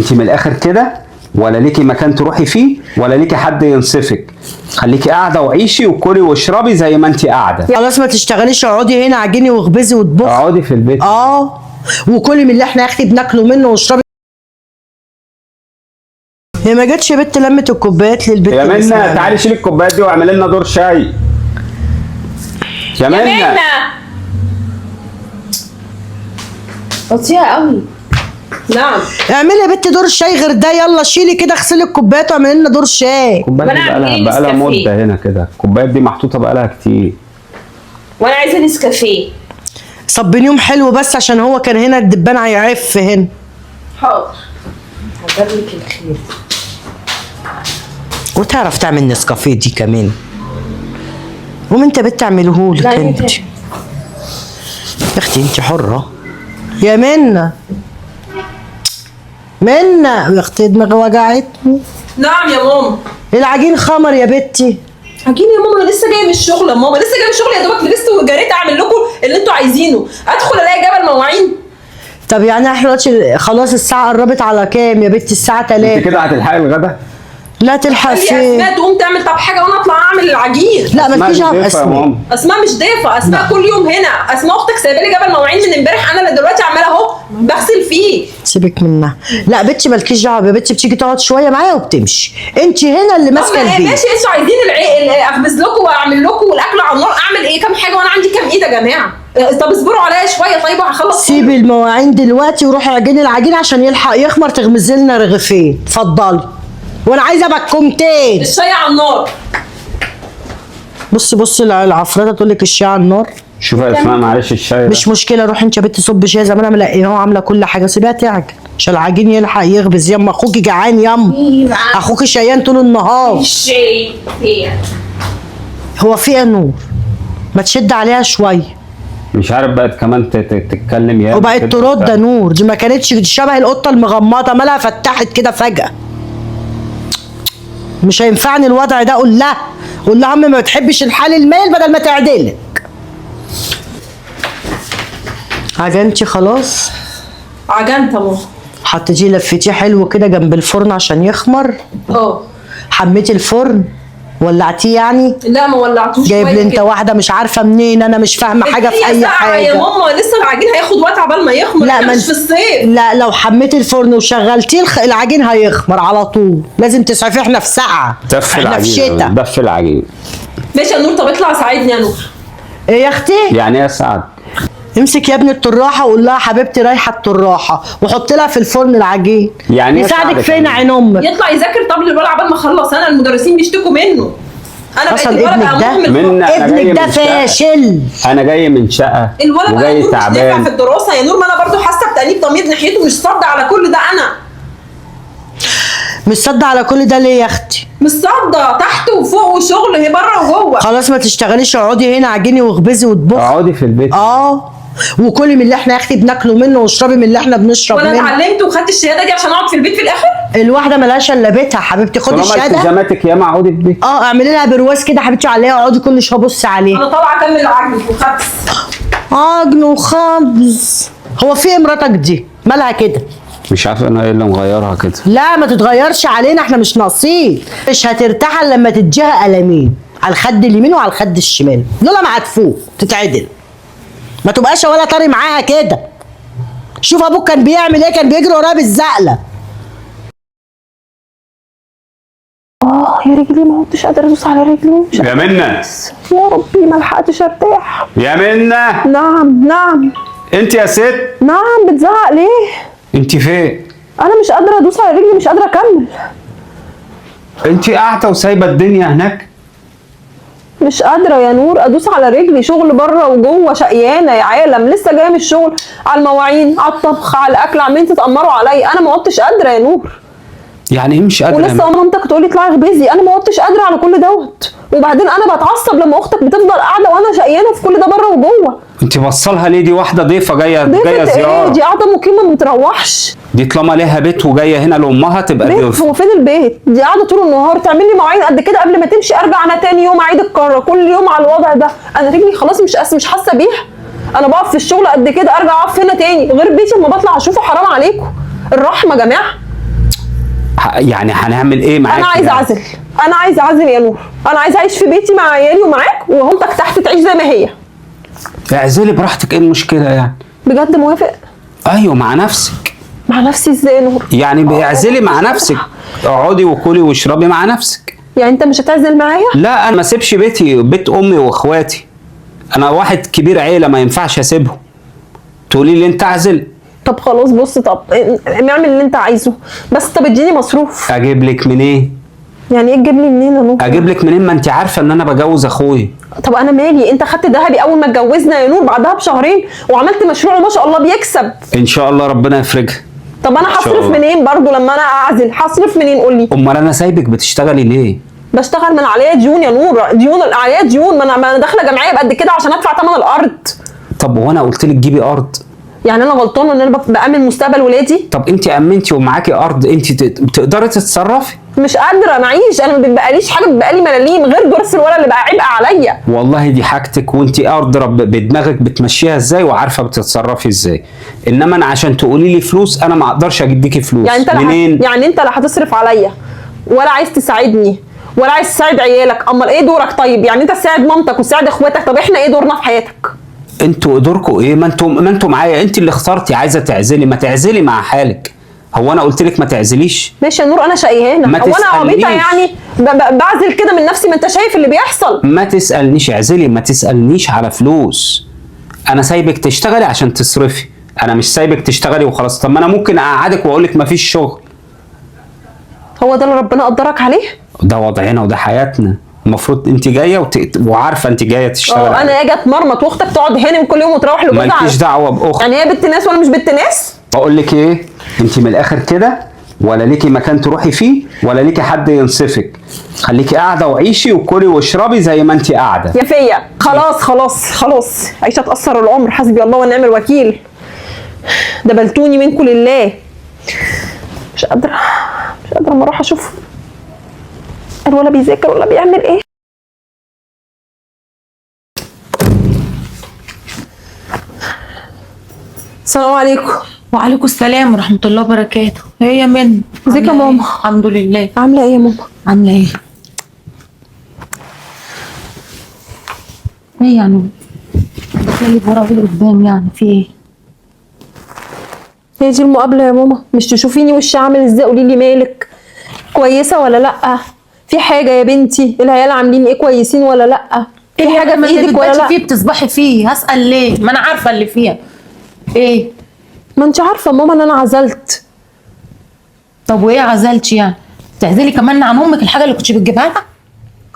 انت من الاخر كده ولا ليكي مكان تروحي فيه ولا ليكي حد ينصفك. خليكي قاعدة وعيشي وكلي واشربي زي ما انت قاعدة. خلاص ما تشتغليش، اقعدي هنا عجيني واخبزي واطبخي. اقعدي في البيت. اه، وكلي من اللي احنا يا اختي بناكله منه واشربي. هي ما جاتش يا بت لمت الكوبايات للبت. يا اللي منى اسمها تعالي شيلي الكوبايات دي واعملي لنا دور شاي. يا منى بطيئة قوي. نعم. اعملي يا بت دور شاي غير ده، يلا شيلي كده اغسلي الكوبايات واعملي لنا دور شاي. الكوبايات دي وأنا أعمل إيه؟ بقالها نسكافيه. مده هنا كده، الكوبايات دي محطوطة بقالها كتير. وانا عايزة نسكافيه. صبيني يوم حلو بس عشان هو كان هنا الدبان هيعف هنا. حاضر. هجيب لك الخير. وتعرف تعمل نسكافيه دي كمان. قوم انت بت تعملهولك لا، انت. انت. يا اختي انت حره يا منى. منى يا اختي دماغي وجعتني. نعم يا ماما. العجين خمر يا بنتي. عجين يا ماما، انا لسه جاية من الشغل يا ماما، لسه جاية من الشغل يا دوبك لبست وجريت اعمل لكم اللي انتوا عايزينه، ادخل الاقي جبل مواعين. طب يعني احنا دلوقتي خلاص الساعة قربت على كام يا بنتي؟ الساعة انت 3. كده هتلحقي الغدا؟ لا تلحق خلي فين؟ اسماء تقوم تعمل طب حاجة وانا اطلع اعمل العجين. لا مالكيش اسماء دعوه دي ضيفة يا باسماء. ماما. اسماء مش ضيفه، اسماء كل يوم هنا. اسماء اختك سايبه لي جبل مواعين من امبارح، انا اللي دلوقتي عماله اهو بغسل فيه. سيبك منها. لا بنتي مالكيش دعوه يا بنتي، بتيجي تقعد شوية معايا وبتمشي. انت هنا اللي طب ماسكه ما إيه، البيت. ماشي انتوا عايزين اخبز لكم واعمل لكم والاكل على النار، اعمل ايه؟ كام حاجة وانا عندي كام ايد يا جماعة؟ طب اصبروا عليا شوية طيب وهخلص. سيبي المواعين دلوقتي وروحي اعجني العجين عشان يلحق يخمر، تغمزي لنا رغيفين. اتفضلي. وانا عايزه بكمتين. الشاي على النار. بصي بصي العفريته تقول لك الشاي على النار. شوفي يا اسماء معلش الشاي ده. مش مشكلة، روحي انت يا بنتي صبي شاي زي ما انا ملقياه وعامله كل حاجة. سيبيها تعجن عشان العجين يلحق يخبز. يما اخوكي جعان، يما اخوكي شقيان طول النهار. شاي. هو في ايه يا نور؟ ما تشد عليها شوية. مش عارف بقت كمان تتكلم يا وبقت ترد يا نور، دي ما كانتش شبه القطة المغمضه، مالها فتحت كده فجاة؟ مش هينفعني الوضع ده. قول لها، قول لها عمي ما بتحبش الحال المايل بدل ما تعدلك. عجنتي خلاص؟ عجنت يا ماما. حطيتيه لفتيه حلو كده جنب الفرن عشان يخمر؟ اه. حميتي الفرن؟ ولعتيه يعني؟ لا ما ولعتوش. جايب شوية لي انت كده. واحدة مش عارفه منين، انا مش فاهمه حاجة في الدنيا اي ساقعة يا حاجة. ماما، لسه العجين هياخد وقت عبال ما يخمر. لا احنا ما مش في الصيف. لا لو حميتي الفرن وشغلتيه العجين هيخمر على طول، لازم تسعفيه. احنا في سقعه، دف احنا في العجين. شتاء. دف العجين. ماشي يا نور، طب اطلع ساعدني يا نور. ايه يا اختي؟ يعني ايه يا سعد؟ امسك يا ابني الطراحه وقول لها حبيبتي رايحة الطراحه، وحط لها في الفرن العجين. يعني ايه يساعدك يساعدك فين يعني؟ عين امك؟ يطلع يذاكر طب للولد عبال ما اخلص انا، المدرسين بيشتكوا منه. انا بقيت اصلا الولد ابنك بقى ده مهمل. منى أنا جاي ابنك ده من شقة. فاشل. انا جاي من شقه الولد بقى وجاي نور مش نافع تعبان. في الدراسة يا نور، ما انا برضو حاسه بتأنيب ضمير ناحيته، مش صادقة على كل ده انا. مش صد على كل ده ليه يا اختي؟ مش صادقة، تحت وفوق وشغل هي بره وجوه. خلاص ما تشتغليش، اقعدي هنا عجيني واخبزي واطبخي. اقعدي في البيت. اه، وكلي من اللي احنا يا اختي بناكله منه واشربي من اللي احنا بنشرب وانا منه. اتعلمت وخدت الشهادة دي عشان اقعد في البيت في الاخر؟ الواحدة ملهاش الا بيتها حبيبتي. خدي طالما الشهادة. التزاماتك ياما اقعدي في البيت. اه اعملي لها برواز كده حبيبتي عليها، اقعدي كل شوية بصي عليها. انا طالعه اكمل عجن وخبز. عجن وخبز. هو في ايه مراتك دي؟ مالها كده؟ مش عارف انا ايه اللي مغيرها كده. لا ما تتغيرش علينا، احنا مش ناقصين. مش هترتاح الا لما تديها قلمين على الخد اليمين وعلى الخد الشمال، لولا ما هتفوق تتعدل. ما تبقاش ولا طاري معاها كده. شوف ابوك كان بيعمل ايه، كان بيجري وراها بالزقله. اه يا رجلي ما كنتش قادرة ادوس على رجلي، مش يا منى. يا ربي ما لحقتش ارتاح. يا منى. نعم نعم. انت يا ست. نعم. بتزعق ليه؟ انت فين؟ انا مش قادرة ادوس على رجلي، مش قادرة اكمل. انت قاعدة وسايبه الدنيا هناك؟ مش قادرة يا نور ادوس على رجلي، شغل بره وجوه، شقيانه يا عالم، لسه جاية من الشغل، على المواعين، على الطبخ، على الاكل، عمالين تتامروا عليا، انا ما عدتش قادرة يا نور. يعني ايه مش قادرة؟ ولسه مامتك تقولي اطلعي اخبزي، انا ما عدتش قادرة على كل دوت. وبعدين انا بتعصب لما اختك بتفضل قاعدة وانا شقيانه في كل ده بره وجوه. انت بصلها ليه؟ دي واحدة ضيفه جاية ضيفة جاية ايه زيارة. دي؟ قاعدة مقيمة ما بتروحش. دي طالما ليها بيت وجاية هنا لامها تبقى بيت؟ ضيفه. هو فين البيت؟ دي قاعدة طول النهار تعمل لي مواعين قد كده قبل ما تمشي، ارجع انا تاني يوم اعيد الكره، كل يوم على الوضع ده. انا رجلي خلاص مش حاسه بيها. انا بقف في الشغل قد كده، ارجع اقف هنا تاني، غير بيتي لما بطلع اشوفه. حرام عليكم، الرحمة يا جماعة. يعني هنعمل ايه معاك؟ انا عايزه يعني؟ اعزل، انا عايزه اعزل يا نور، انا عايزه اعيش في بيتي مع عيالي ومعاك، ومامتك تحت تعيش زي ما هي. اعزلي براحتك، ايه المشكلة يعني؟ بجد موافق؟ ايوه مع نفسك. مع نفسي ازاي يا نور؟ يعني اعزلي مع نفسك، اقعدي وكلي واشربي مع نفسك. يعني انت مش هتعزل معايا؟ لا انا ما اسيبش بيتي، بيت امي واخواتي، انا واحد كبير عيله ما ينفعش اسيبهم. تقولي لي انت اعزل؟ طب خلاص بص، طب اعمل اللي انت عايزه، بس طب اديني مصروف. اجيب لك منين؟ يعني ايه تجيب لي منين يا نور؟ اجيب لك منين؟ ما انت عارفه ان انا بجوز اخويا. طب انا مالي؟ انت خدت ذهبي اول ما اتجوزنا يا نور، بعدها بشهرين وعملت مشروع وما شاء الله بيكسب. ان شاء الله ربنا يفرجها. طب انا هصرف منين برضو لما انا اعزل؟ هصرف منين قول لي؟ امال انا سايبك بتشتغلي ليه؟ بشتغل من عليا ديون يا نور، ديون عليا ديون، ما انا داخله جمعية بقد كده عشان ادفع ثمن الارض. طب وانا قلت لك جيبي ارض؟ يعني انا غلطانة ان انا بامن مستقبل ولادي؟ طب انت امنتي ومعاكي ارض، انت تقدري تتصرفي؟ مش قادرة معيش، انا ما بيبقاليش حاجة، بيبقالي ملاليم غير جرس الورق اللي بقى عبء عليا. والله دي حاجتك وانت ارض رب بدماغك بتمشيها ازاي وعارفه بتتصرفي ازاي، انما انا عشان تقولي لي فلوس انا ما اقدرش اديكي فلوس. يعني انت منين؟ يعني انت لا هتصرف عليا ولا عايز تساعدني ولا عايز تساعد عيالك، امال ايه دورك طيب؟ يعني انت تساعد مامتك وتساعد اخواتك، طب احنا ايه دورنا في حياتك؟ انتوا دوركم ايه؟ ما انتوا معايا، انت اللي اخترتي عايزه تعزلي، ما تعزلي مع حالك. هو انا قلت لك ما تعزليش؟ ماشي يا نور انا شقيانه، هو انا عبيطه يعني بعزل كده من نفسي؟ ما انت شايف اللي بيحصل. ما تسالنيش اعزلي، ما تسالنيش على فلوس. انا سايبك تشتغلي عشان تصرفي، انا مش سايبك تشتغلي وخلاص. طب ما انا ممكن اقعدك واقول لك ما فيش شغل. هو ده اللي ربنا قدرك عليه؟ ده وضعنا وده حياتنا، المفروض انت جاية وعارفه انت جاية تشتغلي. انا اجي اتمرمط واختك تقعد هنا كل يوم وتروح لجوزها. مالكيش دعوه باختك. يعني هي بنت ناس وانا مش بنت ناس؟ بقول لك ايه، انت من الاخر كده ولا ليكي مكان تروحي فيه ولا ليكي حد ينصفك، خليكي قاعدة وعيشي وكلي واشربي زي ما انت قاعدة. يا فيا خلاص خلاص خلاص، عيشه تاثر العمر، حسبي الله ونعم الوكيل. دبلتوني منكم لله. مش قادرة، مش قادرة اما اروح اشوف ولا بيذاكر ولا بيعمل ايه. السلام عليكم. وعليكم السلام ورحمة الله وبركاته. ايه يا منى؟ ازيك يا ماما؟ الحمد لله. عاملة ايه يا ماما؟ عاملة ايه؟ ايه يعني؟ بتلاقي ورا وايه قدام يعني في ايه؟ هي دي المقابلة يا ماما، مش تشوفيني وشي عامل ازاي؟ قولي لي مالك؟ كويسة ولا لأ؟ في حاجة يا بنتي؟ العيال عاملين ايه؟ كويسين ولا لأ؟ في حاجة في ايدك ولا لأ؟ فيه بتصبحي فيه، هسأل ليه؟ ما انا عارفة اللي فيها. ايه؟ ما انت عارفه ماما ان انا عزلت. طب وايه عزلتي يعني؟ تعزلي كمان عن امك الحاجة اللي كنت بتجيبها لها؟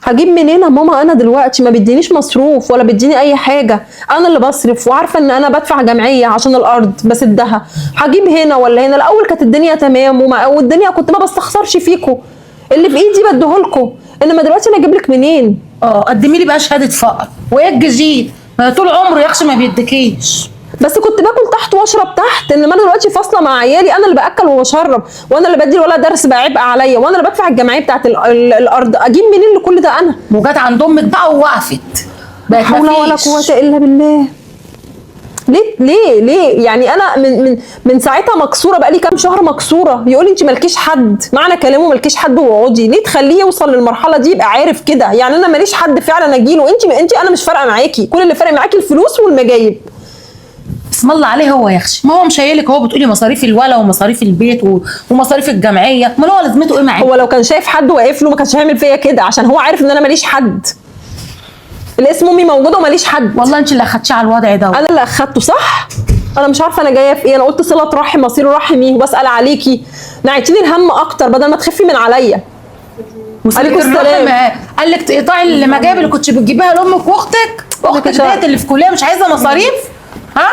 هجيب منين يا ماما؟ انا دلوقتي ما بيدينيش مصروف ولا بيديني اي حاجة، انا اللي بصرف، وعارفه ان انا بدفع جمعية عشان الارض بسدها، هجيب هنا ولا هنا؟ الاول كانت الدنيا تمام والدنيا كنت ما بستخسرش فيكم، اللي في ايدي بديهولكم، انما دلوقتي انا اجيب لك منين؟ قدمي لي بقى شهادة فقر. وايه الجديد؟ ما طول عمره يا ما بيديكيش. بس كنت باكل تحت واشرب تحت، انما انا دلوقتي فاصلة مع عيالي، انا اللي باكل وبشرب، وانا اللي بدي الولد درس بقى عبء عليا، وانا اللي بدفع الجمعية بتاعت الارض، اجيب منين لكل ده انا؟ وجت عند امك بقى ووقفت. لا حول ولا قوة الا بالله. ليه ليه ليه؟ يعني انا من من ساعتها مكسورة، بقى لي كام شهر مكسورة، يقول لي انت مالكيش حد، معنى كلامه مالكيش حد واقعدي، ليه تخليه يوصل للمرحلة دي؟ يبقى عارف كده يعني انا ماليش حد فعلا اجيله. انت انا مش فارقه معاكي، كل اللي فارق معاكي الفلوس والمجايب. اسم الله عليه هو يا اخي، ما هو مش شايلك، هو بتقولي مصاريف الولا ومصاريف البيت ومصاريف الجمعية، امال هو لازمته ايه معاك؟ هو لو كان شايف حد واقف له ما كانش هيعمل فيا كده، عشان هو عارف ان انا ماليش حد. الاسم امي موجودة وماليش حد. والله انت اللي اخدتيه على الوضع ده. انا اللي اخدته صح؟ انا مش عارفه انا جاية في ايه، انا قلت صله رحم مصير رحمي وبسال عليكي، نعيتيني الهم اكتر بدل ما تخفي من عليا. عليكم السلام. قال لك تقطعي المجاب اللي كنت بتجيبيها لامك واختك، اختك ديت اللي في كليه مش عايزه مصاريف. ها؟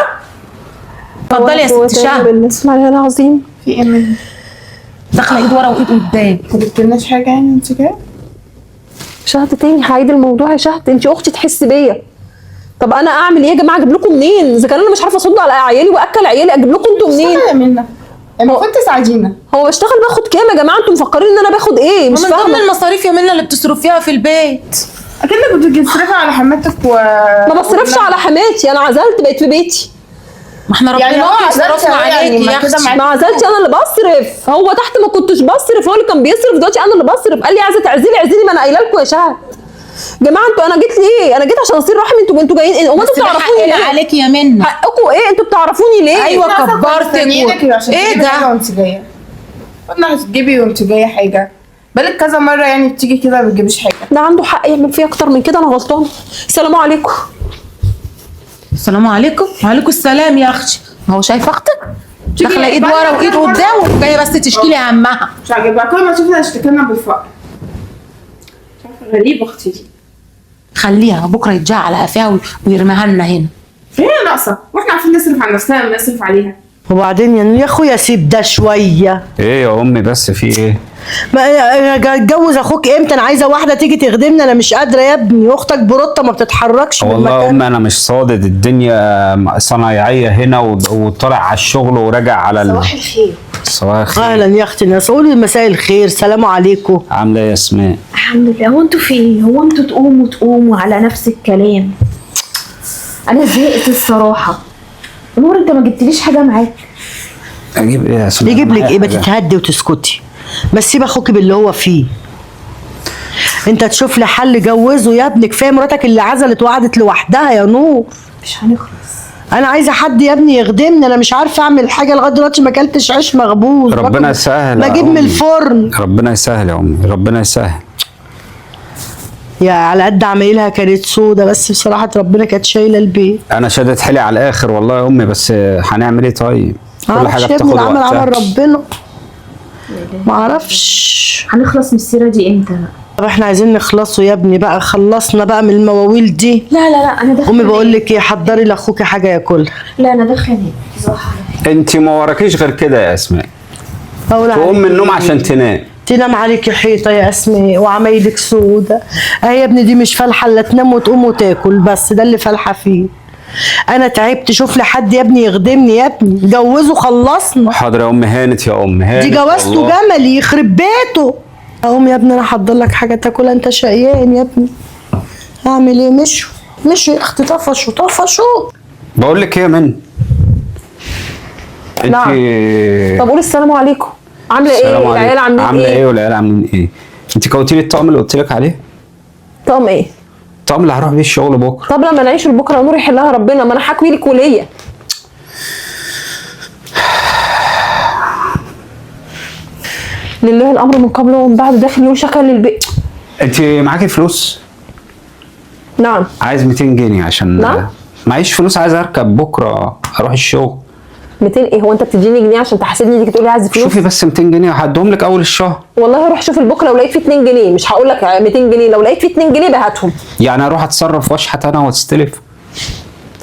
اتفضلي يا ست شهد. بسم الله العظيم. في ايه مني؟ داخله ايد ورا وايد قدام. ما جبتلناش حاجة يعني انت كده؟ شهد تاني هعيد الموضوع يا شهد، انت اختي تحس بيا. طب انا اعمل ايه يا جماعة؟ اجيب لكم منين؟ اذا كان انا مش عارفه اصد على عيالي واكل عيالي، اجيب لكم انتوا منين؟ اشتغل منا، المفروض تساعدينا. هو بشتغل باخد كام يا جماعة؟ انتوا مفكرين ان انا باخد ايه؟ مش فاهمه. من ضمن المصاريف يا منى اللي بتصرفيها في البيت. اكنك بتصرفي على حماتك و ما بصرفش على حماتي، انا عزلت بقيت في بيتي. ما احنا ربنا يعني هو صرفنا يعني عليكي يا اختي. ما عزلتش، انا اللي بصرف. هو تحت ما كنتش بصرف، هو اللي كان بيصرف، دلوقتي انا اللي بصرف. قال لي عايزه تعزلي اعزلي، ما انا قايله لكم يا شهد. جماعة انتوا انا جيت ليه؟ انا جيت عشان اصير رحمي. انتوا جايين ايه؟ هو انتوا بس ده بتعرفوني حقنا ليه؟ عليكي يا منى. حقكم ايه؟ انتوا بتعرفوني ليه؟ ايوه كبرتك كبرتك. ايه ده؟ وانت جاية قلنا هتجيبي وانت جاية حاجة، بالك كذا مرة يعني بتيجي كده ما بتجيبيش حاجة. ده عنده حق يعمل فيا اكتر من كده، انا غلطانة. السلام عليكم. السلام عليكم. وعليكم السلام يا اختي. ما هو شايفه اختك داخله ايد ورا وايد قدام وجاية بس تشكي لي عمها. مش عاجبها كل ما تشوفنا اشتكينا بالفقر. مش عارفه، غريبة اختي دي. خليها بكره يتجع على قفاها ويرميها لنا هنا. هي ناقصه، واحنا عارفين نصرف على نفسنا ما نصرف عليها. وبعدين يعني يا اخويا سيب ده شوية. ايه يا امي بس في ايه؟ ما اتجوز اخوك امتى؟ انا عايزه واحدة تيجي تخدمني، انا مش قادرة يا ابني، اختك بروطه ما بتتحركش من والله يا مكانها. امي انا مش صادد، الدنيا صنايعيه هنا وطالع على الشغل وراجع على صباح الخير. صباح الخير. اهلا يا اختي الناس، قولي مساء الخير، سلام عليكم. عامله ايه يا اسماء؟ الحمد لله. هو انتوا في ايه؟ هو انتوا تقوموا تقوموا على نفس الكلام؟ انا زهقت الصراحة. نور انت ما جبتليش حاجة معاك. اجيب ايه يا اسماء؟ يجيب لك ايه؟ ما معايا حاجة. تتهدي وتسكتي، بس سيب اخوك باللي هو فيه. انت تشوف لي حل، جوزه يا ابني، كفاية مراتك اللي عزلت وقعدت لوحدها يا نور. مش هنخلص. انا عايزه حد يا ابني يخدمني، انا مش عارفه اعمل حاجة لغاية دلوقتي، ما اكلتش عيش مخبوز. ربنا يسهل ما يا اجيب من أمي. الفرن. ربنا يسهل يا امي، ربنا يسهل. يا على قد عمايلها كانت سودة، بس بصراحة ربنا كانت شايله البيت. انا شادد حيلي على الاخر والله يا امي، بس هنعمل ايه طيب؟ كل معرفش حاجة يا ابني، بتاخد العمل وقتها. عمل ربنا، معرفش هنخلص من السيرة دي امتى بقى؟ طب احنا عايزين نخلصه يا ابني بقى، خلصنا بقى من المواويل دي. لا لا لا انا داخله. امي بقول لك ايه، حضري لاخوكي حاجة ياكلها. لا انا داخله انام. صح. انت ما وراكيش غير كده يا اسماء، اقول تقوم عليك من النوم إيه؟ عشان تنام. تنام عليكي حيطة يا اسماء وعمايلك سودة. اه يا ابني دي مش فالحه الا تنام وتقوم وتاكل، بس ده اللي فالحه فيه. انا تعبت، شوف لي حد يا ابني يخدمني يا ابني، جوزه خلصنا. حاضر يا ام، هانت يا ام، هانت دي جوازته والله. جملي يخرب بيته. اقوم يا ابني انا احضر لك حاجة تاكلها، انت شقيان يا ابني. اعمل ايه؟ مشوا مشوا يا اختي، طفشوا طفشوا. بقول لك ايه يا من انت؟ نعم. طب قولي السلام عليكم. عامله ايه؟ السلام عليكم. العيال عاملين عامله ايه؟ ايه والعيال عاملين ايه؟ انت كوتي لي الطقم اللي قلت لك عليه؟ طقم ايه؟ الطقم اللي هروح بيه الشغل بكره. طب لما نعيش لبكرة نور يحلها ربنا، ما انا حكوي لك وليا. لله الامر من قبل ومن بعد. داخل يقول شكل للبيت. انت معاكي فلوس؟ نعم. عايز 200 جنيه عشان نعم؟ معيش فلوس، عايز اركب بكره اروح الشغل. 200 ايه؟ هو انت بتديني جنيه عشان تحاسبني تيجي تقولي عايز فلوس؟ شوفي بس 200 جنيه هديهم لك اول الشهر. والله روح شوف البكرة لو لقيت فيه 2 جنيه، مش هقول لك 200 جنيه، لو لقيت فيه 2 جنيه بهاتهم. يعني اروح اتصرف واشحت انا واستلف؟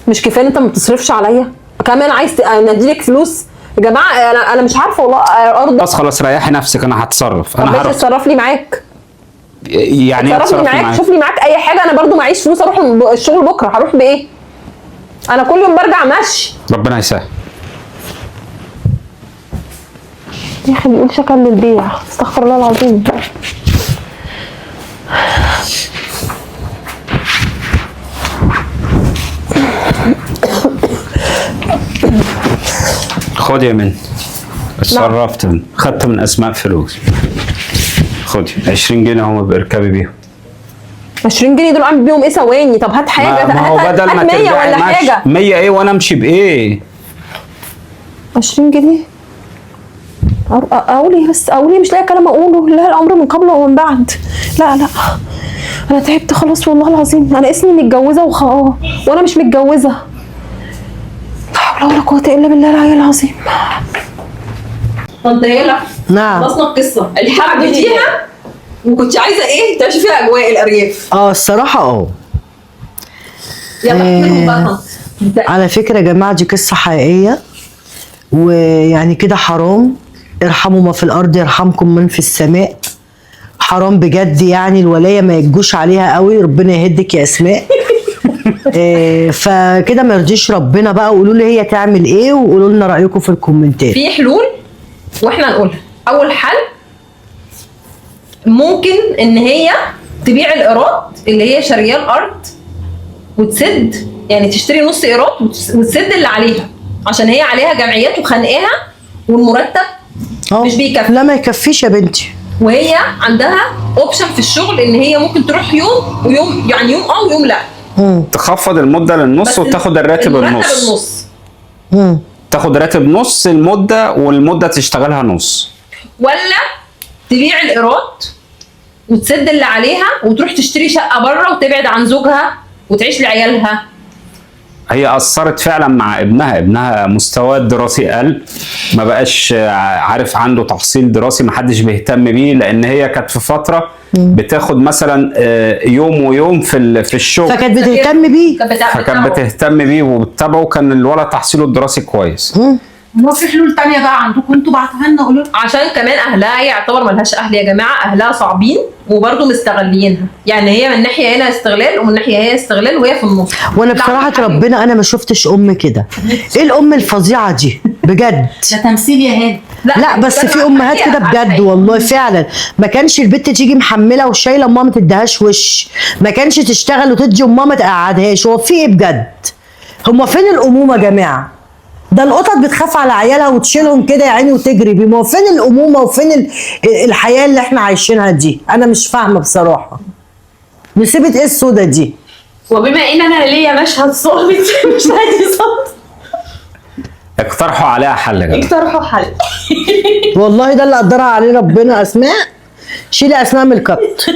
مش كفاية انت ما بتصرفش عليا؟ كمان عايز اديلك فلوس؟ يا جماعة انا مش عارفه والله ارضى. خلاص خلاص ريحي نفسك، انا هتصرف. طب انا ماشي هروح. اتصرف لي معاك. يعني ايه اتصرف لي اتصرف معاك؟ معاك؟ شوف لي معاك اي حاجة، انا برضو معيش فلوس اروح الشغل بكره، هروح بايه؟ انا كل يوم برجع مشي. ربنا يسهل. يا اخي بيقول شكل للبيع، استغفر الله العظيم. خد يا من، اتصرفت من خدت من اسماء فلوس. خدي 20 جنيه هم باركبي بيهم. 20 جنيه دول اعمل بيهم ايه؟ ثواني. طب هات حاجة، ما هو هات بدل ما هات 100 ترجعي ولا ماشي. حاجة. 100 ايه وانا امشي بايه؟ 20 جنيه اقول ايه بس؟ اقول ايه؟ مش لاقي كلام اقوله. لا الامر من قبل ومن بعد. لا لا انا تعبت خلاص والله العظيم. انا اسمي متجوزة وانا مش متجوزة. لا حول ولا قوة الا بالله العلي العظيم. طنط هيلا. نعم. خلصنا القصة الحمد لله. وكنت عايزه ايه؟ تعيشي فيها اجواء الارياف. الصراحة يلا احكي لهم بقى طنط. على فكرة يا جماعة دي قصة حقيقية، ويعني كده حرام. ارحموا ما في الأرض يرحمكم من في السماء. حرام بجد، يعني الولاية ما يجوش عليها قوي. ربنا يهدك يا أسماء. فكده ما يرضيش ربنا بقى. وقولوا لي هي تعمل ايه، وقولوا لنا رأيكم في الكومنتات. في حلول واحنا نقولها. اول حل ممكن ان هي تبيع الايراد اللي هي شارياه الارض وتسد، يعني تشتري نص ايراد وتسد اللي عليها. عشان هي عليها جمعيات وخانقاها والمرتب مش بيكفي. لا ما يكفيش يا بنتي. وهي عندها option في الشغل ان هي ممكن تروح يوم ويوم، يعني يوم ويوم لا. تخفض المدة للنص بس وتاخد الراتب النص. النص. تاخد راتب نص المدة والمدة تشتغلها نص. ولا تبيع الايراد وتسد اللي عليها وتروح تشتري شقه بره وتبعد عن زوجها وتعيش لعيالها. هي أثرت فعلا مع ابنها، ابنها مستواه الدراسي قل، ما بقاش عارف عنده تحصيل دراسي، ما حدش بيهتم بيه، لأن هي كانت في فترة بتاخد مثلا يوم ويوم في الشغل، فكانت بتهتم بيه. فكانت بتهتم بيه وبتتابعه، كان الولد تحصيله الدراسي كويس. هو في حلول تانية بقى عندكم انتوا؟ بعتوها لنا قولوا. عشان كمان اهلها يعتبر ملهاش اهل يا جماعة، اهلها صعبين وبرضه مستغلينها، يعني هي من ناحية هنا استغلال ومن ناحية هي استغلال وهي في النص. وانا بصراحة ربنا انا ما شفتش ام كده. ايه الام الفظيعة دي بجد؟ ده تمثيل يا هاني. لا بس في امهات كده بجد والله فعلا. ما كانش البت تيجي محمله وشايله امها ما تديهاش وش، ما كانش تشتغل وتدي امها ما تقعدهاش. هو في ايه بجد؟ هما فين الامومة يا جماعة؟ ده القطط بتخاف على عيالها وتشيلهم كده يا عيني وتجري بيهم. هو فين الامومة وفين الحياة اللي احنا عايشينها دي؟ انا مش فاهمه بصراحة. مصيبة ايه السودا دي؟ وبما ان انا ليا مشهد صامت مش عندي صوت، اقترحوا عليها حل يا جماعة. اقترحوا حل. والله ده اللي قدرها عليه ربنا. اسماء شيلي اسماء من الكت.